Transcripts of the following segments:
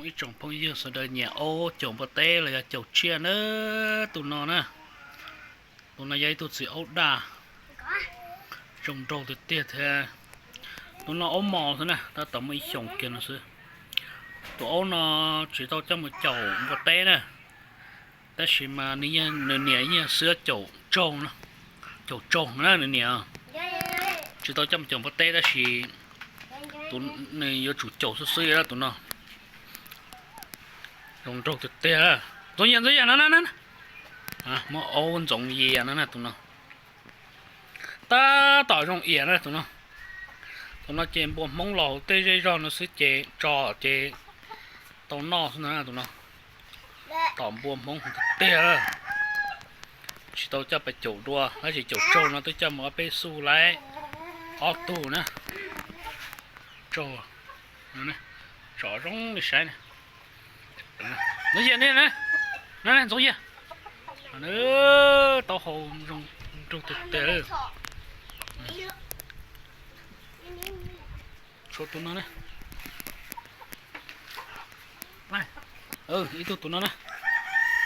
Ib tsoom phooj ywg sawv daws nyiam aub caum npua teb los yog caum tsiaj na, tus no na, tus no yog ib tug txiv aub daj, zoo nraug tiag tiag thiab. Tus no aub mos xwb na, tab tom muaj ib xyoos kiag no xwb. Tus aub no tsis tau coj mus caum npua teb na, tab sis mas nws, nws niam yeej xwb caum tsaug, caum tsaug na nws niam. Tsis tau coj mus caum npua teb tab sis nws yuav tsum caum xwb xwb tus no. Zoo nraug tiag tiag. Ntxoov Yias, Ntxoov Yias no na, muaj aub Ntxoov Yias no na tus no. Tab tom zoo iam na tus no. Tus no ces npua Hmoob los tej zej zog no xwb ces tso ces tau noj xwb na tus no. Tom npua Hmoob tiag tiag. Tsis tau coj pais caum dua, tab sis caum tsaug no twb coj mus ob peb xuj laib ob tug na. Tsaug, tsom zoo li saib na. Ntxoov Yias, Ntxoov Yias, taub hau zoo nraug tiag tiag. Tshuav tus no na. Ib tug tus no na.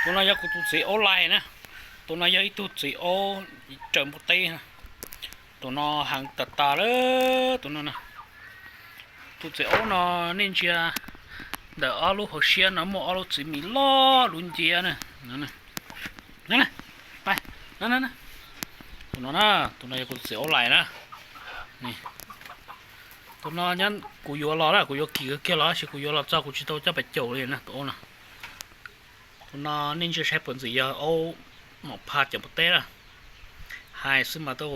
Tus no yog kuv tus txiv aub lais na. Tus no yog ib tug txiv aub raws npua teb. Tus no heev tas tas lawm tus no na. Tus txiv aub no nej ntsia ntawm ob lub hauv siab no muaj ob lub txiv mis loj lub nciab na. Tus no na, tus no yog kuv tus txiv aub lais na. Tus no kuv yuav los na, kuv yuav kim kiag los tab sis kuv yuav los txog kuv tsis tau coj pais caum li na tus aub no. Tus no nej ntsia saib puas ntxim yog aub mom pha caum npua teb na. Hais xwb mas tej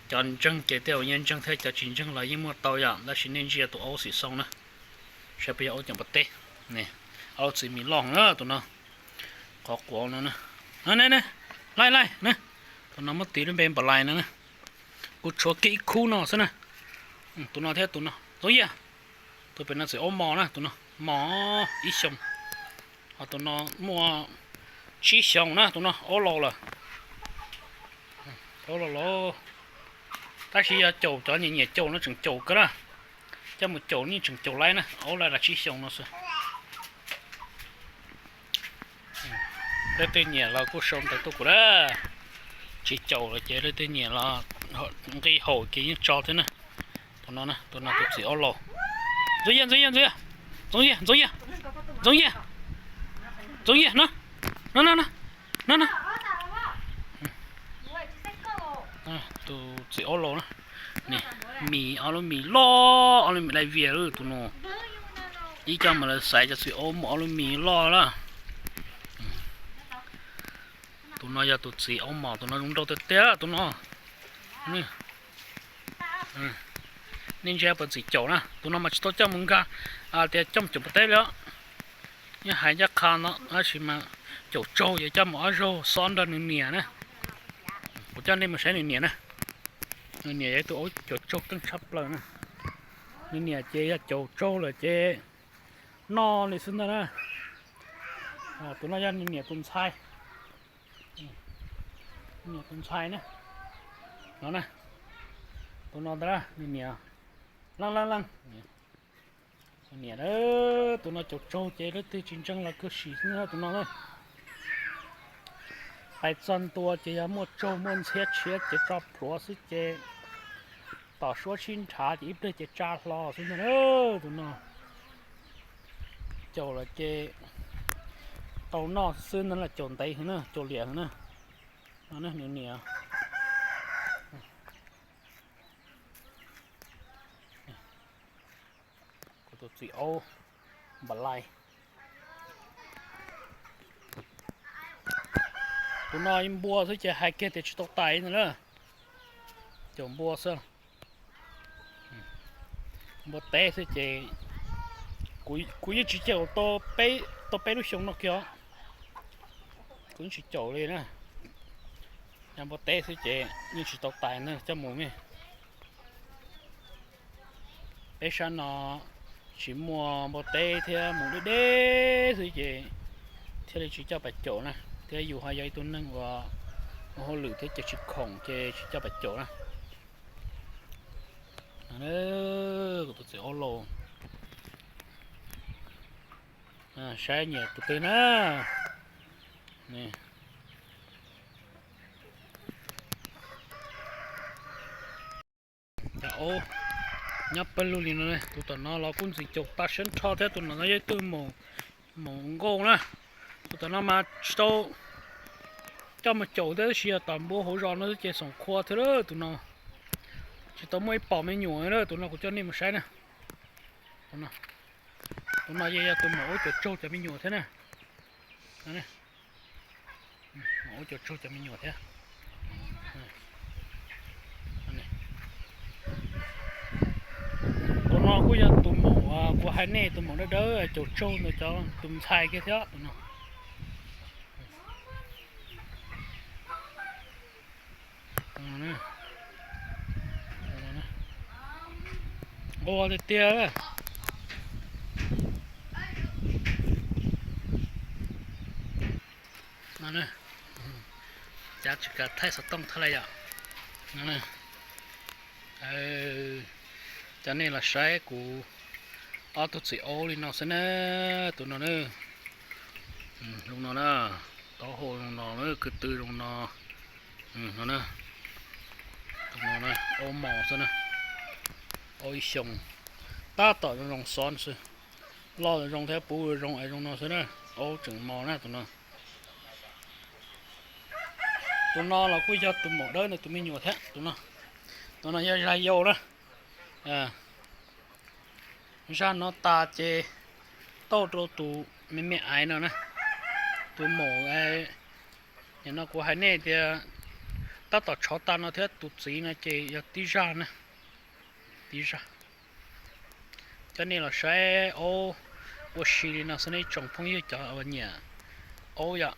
zaum cov ntseeg ces tej zaum yeej ntseeg thiab, cov tsis ntseeg los yeej muaj tau yom, tab sis nej ntsia tus aub xim xoo na, saib puas yog aub caum npua teb. Aub txiv mis loj na tus no, qhov quav no na. Laij laij na, tus no muab tis lub npe npam lais no na. Kuv tshuav kiag ib khub no xwb na. Tus no thiab tus no, Ntxoov Yias, tus pem no txiv aub mos na, tus no mos ib xyoos. Ho tus no muaj tsib xyoos na, tus no aub laus lawm. Aub laus lawm. Tab sis yog caum cov nyiam nyiam caum no tseem caum kawg na. Coj mus caum yeej tseem caum laib na, aub lawm tsib xyoos no xwb. Leej twg nyiam los kuj sau ntawv tuaj kuv na. Tsis caum lawm ces leej twg nyiam los nqi haum ces yeej tso thiab na. Tus no, tus no tus txiv aub laus. Ntxoov Yias, Ntxoov Yias, Ntxoov Yias, Ntxoov Yias, Ntxoov Yias, Ntxoov Yias, no, no, no, no, no. Tus txiv aub laus na, mis ob lub mis loj, ob lub mis dai vias lawm tus no. Ib co mas lawv xaiv cov txiv aub muaj ob lub mis loj lawm. Tus no yog tus txiv aub mos, tus no zoo nraug tiag tiag tus no. Nej ntsia puas ntxim caum na, tus no mas tsis tau coj mus nkag tias coj mus caum npua teb li os. Yeej hais ncaj qha no tab sis mas caum tsaug ces coj mus ob zaug xob nrog nws niam na. Kuv coj nej mus saib nws niam na. Nws niam yog ib tug aub caum tsaug keej tshaj plaws na. Nws niam ces yog caum tsaug lawm ces noj li xwb ntag na. Tus no yog nws niam tus ntxhais. Niam tus ntxhais na. No na. Tus no ntag, nws niam. Leej leej leej. Niam, tus no caum tsaug ces leej twg tsis ntseeg los kawg sim xwb tus no na. Hais txog ntua ces yog muaj tsaug muaj ntxhiab tshiab ces tso plhuav xwb ces tom suab sib nrhav ces ib pliag ces tsa hlo xwb ntag na. Tus no caum lawm ces tau noj xwb ntag, caum ntev heev na, caum liam heev na. No nws niam. Kuv tus txiv aub npam lais. Tus no npua xwb ces hais kiag tias tsis tau tais na. Caum npua xwb. Npua teb xwb ces kuv yeej tsis caum tau peb lub xyoo no kiag os. Kuv yeej tsis caum li na. Yog npua teb xwb ces yeej tsis tau tais na, coj mus ne. Peb sab no tsis muaj npua teb thiab, mus deb deb xwb ces thiaj li tsis coj pais caum na. Thiab yus ho yog ib tug neeg uas ua hauj lwm thiab ces tsis khoom ces tsis coj pais caum na. Kuv tus txiv aub laus. Saib nyiam tus twg na. Cov aub nyob pawg lug li no, tus tom no los kuj ntxim caum tag siab nrho thiab, tus no yog ib tug maum nkauj na. Tus tom no mas tsis tau coj mus caum thiab, tab sis yog tom npua hauv zos no ces xoom qhua thiab lawm tus no. Tsis tau muaj ib pom me nyuam lawm, tus no kuv coj nej mus saib na. Tus no yog tus maum aub caum tsaug cov me nyuam thiab na. Maum aub caum tsaug cov me nyuam thiab. Tus no kuj yog tus maum kuv hais nej, tus maum dawb dawb caum tsaug ntawm cov tus ntxhais kiag thiab tus no. Nqua tiag tiag. Cav tsis kav thaij xov tooj thaij li yom. Coj nej los saib kuv ob tug txiv aub li no xwb na. Tus no na, zoo no na, taub hau zoo no, ko tw zoo no. Tus no aub mos xwb na, aub ib xyoos, tab tom zoo zoo xwb, loj zoo thiab puv zoo es zoo no xwb na, aub tseem mos na tus no. Tus no los kuj yog tus maum dawb ntawm tus me nyuam thiab tus no. Tus no yog zaj yau na. Zaj no tas ces tau rau tus me me aiv no na. Tus maum, nim no kuv hais nej tias tab tom tshov tas no thiab, tus txiv no ces yog tib zaj na. Tib zaj. Coj nej los saib aub ua si li no xwb nej tsoom phooj ywg cov uas nyiam aub yom.